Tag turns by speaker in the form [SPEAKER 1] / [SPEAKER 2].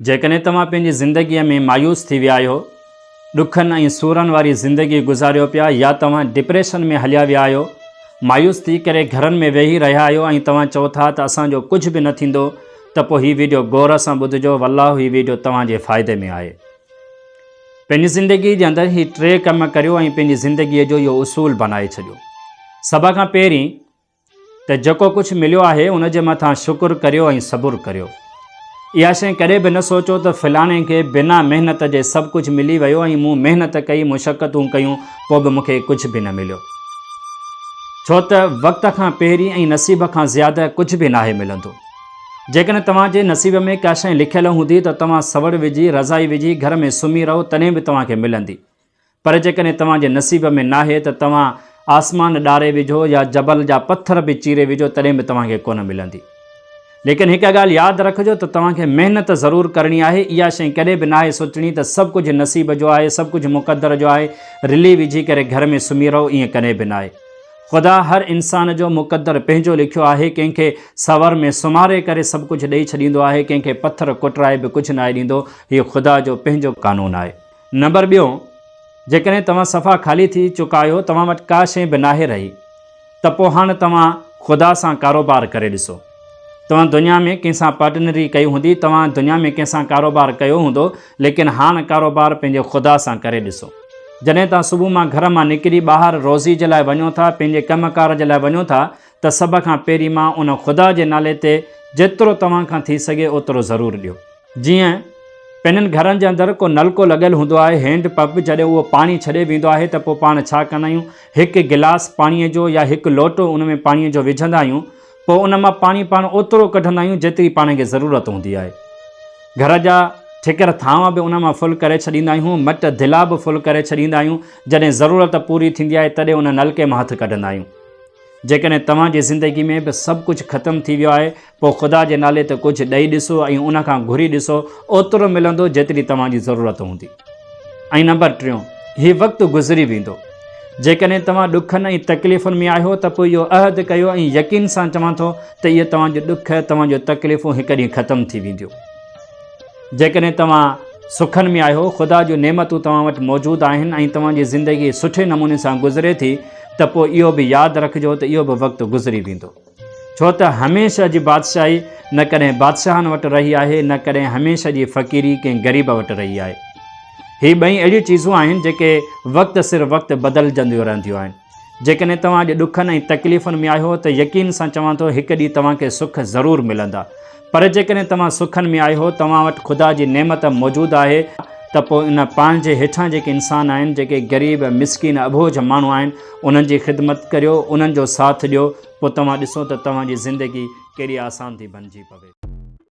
[SPEAKER 1] جيڪڏهن توهان پنهنجي زندگيء ۾ مايوس ٿي ويا آهيو، ڏکن ۽ سورن واري زندگي گذاريو پيا يا توهان ڊپريشن ۾ هليا ويا آهيو، مايوس ٿي ڪري گهرن ۾ ويهي رهيا آهيو ۽ توهان چئو ٿا ته اسان جو ڪجهه به نه ٿيندو ته پوء هي ويڊيو غور سان ٻڌجو والله هي ويڊيو توهان جي فائدي ۾ آهي. پنهنجي زندگيء جي اندر هي ٽي ڪم ڪريو ۽ پنهنجي زندگيء جو اهو اصول بنائي ڇڏيو. سڀ کان پهرين. ته جيڪو ڪجهه مليو آهي ان جي مٿان شڪر ڪريو ۽ صبر ڪريو. اها شيء ڪڏهن به نه سوچو ته فلاڻي کي بنا محنت جي سڀ ڪجهه ملي ويو ۽ مون محنت ڪئي، مشقتون ڪيون پوء به مون کي ڪجهه به نه مليو. ڇو ته وقت کان پهرين ۽ نصيب کان زياده ڪجهه به ناهي ملندو. جيڪڏهن توهان جي نصيب ۾ ڪا شيء لکيل هوندي ته توهان سوڙ وجهي، رضائي وجهي گهر ۾ سمهي رهو تڏهن به توهان کي ملندي. پر جيڪڏهن توهان جي نصيب ۾ ناهي ته توهان آسمان ڏاري وجهو يا جبل جا پٿر به چيري وجهو تڏهن به توهان کي ڪونه ملندي. ليڪن هڪ ڳالهه ياد رکجو ته توهان کي محنت ضرور ڪرڻي آهي، اها شيء ڪڏهن به ناهي سوچڻي ته سڀ ڪجهه نصيب جو آهي، سڀ ڪجهه مقدر جو آهي، رلي وجهي ڪري گهر ۾ سمهي رهو ائين ڪڏهن به ناهي. خدا هر انسان جو مقدر پنهنجو لکيو آهي، ڪنهن کي سور ۾ سمهاري ڪري سڀ ڪجهه ڏئي ڇڏيندو آهي، ڪنهن کي پٿر ڪٽرائي به ڪجهه ناهي ڏيندو، هي خدا جو پنهنجو قانون آهي. نمبر ٻيو، جيڪڏهن توهان صفا خالي ٿي چڪا آهيو، توهان وٽ ڪا شيء به ناهي رهي، ته پوء هاڻ توهان خدا سان ڪاروبار ڪري ڏسو. توهان دنيا ۾ ڪنهن سان پارٽنري ڪئي هوندي، توهان دنيا ۾ ڪنهن سان ڪاروبار ڪيو هوندو، ليڪن هاڻ ڪاروبار پنهنجي خدا سان ڪري ڏسو. جڏهن توهان صبح مان گهر مان نڪري ٻاهر روزي جي لاء وڃو ٿا، پنهنجي ڪم ڪار جي لاء وڃو ٿا، ته سڀ کان پهرين مان ان خدا جي نالي تي جيترو توهان کان ٿي سگهي اوترو ضرور ڏيو. جيئن پنهنجن گهرن جي اندر ڪو نلڪو لڳل هوندو آهي، هينڊ پمپ، جڏهن اهو پاڻي ڇڏي ويندو آهي ته پوء پاڻ ڇا ڪندا آهيون، هڪ گلاس پاڻيء جو يا هڪ لوٽو ان ۾ پاڻيء جو وجهندا آهيون، پوء ان مان پاڻي پاڻ اوترو ڪڍندا آهيون جيتري پاڻ کي ضرورت هوندي آهي. گهر جا ٺڪر ٿانو به ان مان فل ڪري ڇڏيندا آهيون، مٽ دلا به فل ڪري ڇڏيندا آهيون، جڏهن ضرورت پوري ٿيندي آهي تڏهن ان نلڪي مان هٿ ڪڍندا آهيون. جيڪڏهن توهان جي زندگي ۾ به سڀ ڪجهه ختم ٿي ويو آهي، پوء خدا جي نالي تي ڪجهه ڏئي ڏسو ۽ ان کان گهري ڏسو، اوترو ملندو جيتري توهان جي ضرورت هوندي. ۽ نمبر ٽيون، هي وقت گذري ويندو. جيڪڏهن توهان ڏکن ۽ تڪليفن ۾ آهيو ته پوء اهو عهد ڪيو ۽ يقين سان چوان ٿو ته اهي توهان جو ڏک، توهان جون تڪليفون هڪ ڏينهن ختم ٿي وينديون. جيڪڏهن توهان سکن ۾ آهيو، خدا جون نعمتون توهان وٽ موجود آهن ۽ توهان جي زندگي سٺي نموني سان گذري ٿي ته پوء اهو به ياد رکجو ته اهو به وقت گذري ويندو. ڇو ته هميشه جي بادشاهي نه ڪڏهن بادشاهن وٽ رهي آهي نه ڪڏهن هميشه جي فقيري ڪنهن غريب وٽ رهي آهي. هي ٻئي اهڙيون چيزون آهن جيڪي وقت سر وقت بدلجنديون رهنديون آهن. جيڪڏهن توهان اڄ ڏکن ۽ تڪليفن ۾ آهيو ته يقين سان چوان ٿو هڪ ڏينهن توهان کي سک ضرور ملندا. پر جيڪڏهن توهان سکن ۾ آهيو، توهان وٽ خدا جي نعمت موجود آهي ته پوء ان پنهنجي هيٺان جيڪي انسان آهن، جيڪي غريب، مسڪين، اٻوجهه ماڻهو آهن، انهن جي خدمت ڪريو، انهن جو ساٿ ڏيو، پوء توهان ڏسو ته توهان جي زندگي ڪيڏي آسان ٿي بنجي پوي.